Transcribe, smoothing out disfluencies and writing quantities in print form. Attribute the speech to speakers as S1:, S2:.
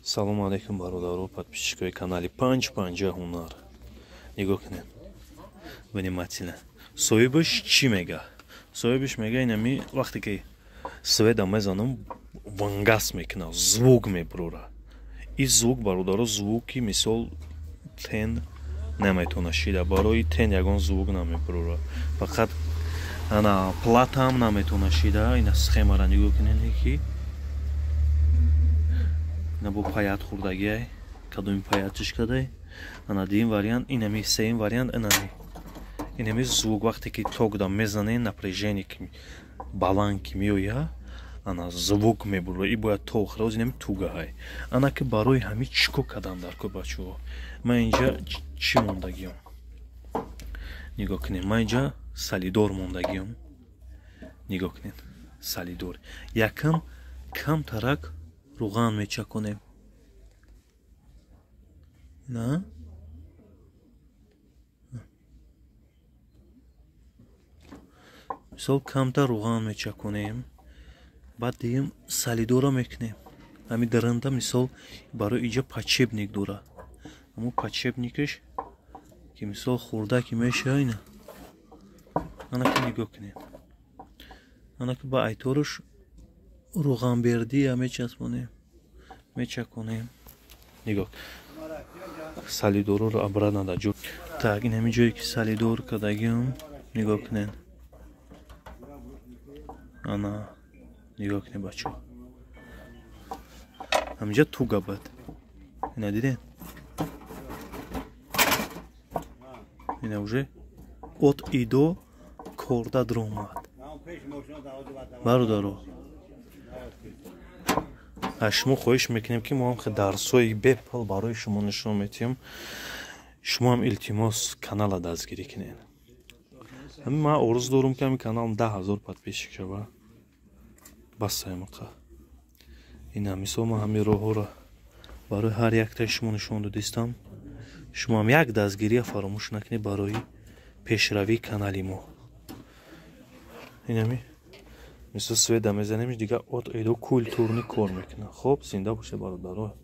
S1: Салому алейкум, бародаро, подписчикои канали Панҷ Панҷа Ҳунар. Нигоҳ кунед внимательно. Соҳибаш чӣ мега? Соҳибаш мега, инами вақте ки света мезанам, вангас мекуна, звук мебурора. И звук, бародаро, звуки мисол тен наметона шида. Барои тен ягон звук намебурора. Фақат ана платаам наметона шида. Ина схемара нигоҳ кунед, ки ина бо паят хурдагиай, кадоми паятчиш кадай. Ана дуюм вариант, инами сеюм вариант, инами звук вақте ки ток да мезане, напряжение ки баланд ки меоя, ана звук мебура. И бояд то охира оз инами тугаҳай. Ана ки барои ҳами чӣ кор кардам дар кор, бачаҳо? Ман инҷа чӣ мондагиём, нигоҳ кунед. Ман инҷа солидор мондагиём, нигоҳ кунед, солидор. Якам камтарак руған мечаконем, на мисол камтар руған мечаконем, баъд дигим солидора мекунем. Ҳами даранда мисол барои иҷа подшипник дора, ҳамо подшипникаш ки мисол хурда ки меша. Ина ана ки нигоҳ кунед, ана ки ба айтораш руғанбердия мечаспонем, мечаконем. Нигоҳ, солидороро обратно дар ҷо. Так, ин ҳамин ҷое ки солидор кардагиам, нигоҳ кунед. Ана нигоҳ кунед, бачаҳо, ҳаминҷа туга бад. Ина дидед, ина уже от идо корда дромад. Бародаро, аз шумо хоҳиш мекунем, ки мо ҳам дарсҳои бепул барои шумо нишон метиҳем. Шумо ҳам, илтимос, канала дастгирӣ кунед. Ҳамин ман орзу дорум, ки ҳамин каналам 10 000 подписчик шава. Бас, саймақа. Ина мисол ман ҳамин роҳҳоро барои ҳар яктаи шумо нишон додистам. Шумо ҳам як дастгирия фаромӯш накунед барои пешравии канали мо. Инами мисол света мезанем, дигар от эдо культурный кор мекунад. Хоб, зинда бошед, бародаро.